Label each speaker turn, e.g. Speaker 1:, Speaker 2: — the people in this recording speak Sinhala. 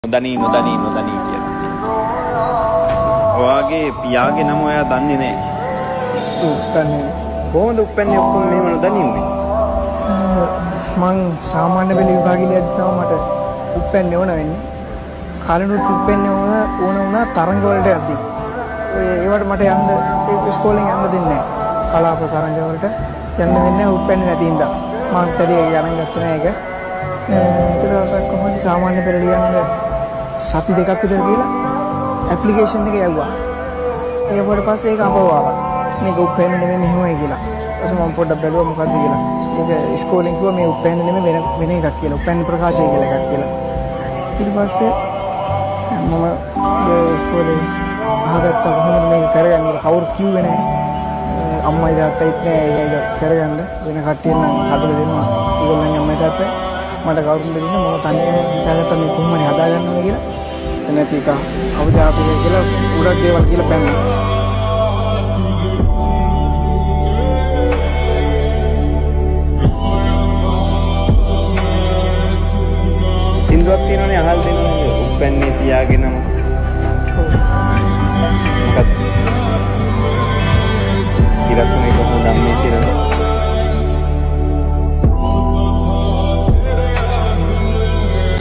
Speaker 1: නොදනී නොදනී නොදනී කියලා. ඔයාගේ පියාගේ නම ඔයා දන්නේ නැහැ.
Speaker 2: ඔව්, දන්නේ නෑ.
Speaker 1: කොහොමද උප්පැන්නේ ඔක්කොම මෙහෙම නොදනී උනේ?
Speaker 2: මං සාමාන්‍ය පෙළ විභාගෙ ලියද්දි තමයි මට උප්පැන්නේ ඕන වෙන්නේ. කලිනුත් උප්පැන්නේ ඕන ඕන වුණා තරඟ වලට යද්දි. ඔය ඒවට මට යන්න ඒ ඉස්කෝලෙන් යන්න දෙන්නේ නෑ. කලාප තරඟ වලට යන්න දෙන්නේ නෑ උප්පැන්නේ නැති හින්දා. මං තරි ඒක ගණන් ගත්තේ නෑ ඒක. එක දවසක් කොහොමද සාමාන්‍ය පෙළ ලියන්න සති දෙකක් විතර තියලා ඇප්ලිකේෂන් එක යවුවා. ඒකට පස්සේ ඒක අපව ආවා. මේක උප්පැන්න නෙමෙයි මෙහෙමයි කියලා. ඊට පස්සේ මම පොඩ්ඩක් බැලුවා මොකද්ද කියලා. ඒක ඉස්කෝලෙන් කිව්වා මේ උප්පැන්න නෙමෙයි වෙන වෙන එකක් කියලා. උප්පැන්න ප්‍රකාශය කියලා එකක් කියලා. ඊට පස්සේ මම ඉස්කෝලේ අහගත්තා කොහොමද මේක කරගන්නේ කියලා. කවුරුත් කිව්වේ නෑ. අම්මයි තාත්තයිත් නෑ ඒක කරගන්න. වෙන කට්ටිය නම් හදලා දෙනවා. ඒගොල්ලන්ගේ අම්මයි තාත්තයි මට කවුරුන්ද දෙන්නේ, මම තනියම හිතාගත්තා මේ කොහොම හරි හදාගන්න ඕනේ කියලා. නැති එක අවජාතක කියලා ගොඩක් දේවල් කියලා බැන්නා.
Speaker 1: සින්දුවක් තියෙනවනේ, අහල් දෙනවනේ උප්පැන්නේ පියාගේ නම. මොකක්ද? ඉරක් උනේ කොහොමද අම්මේ කියලා.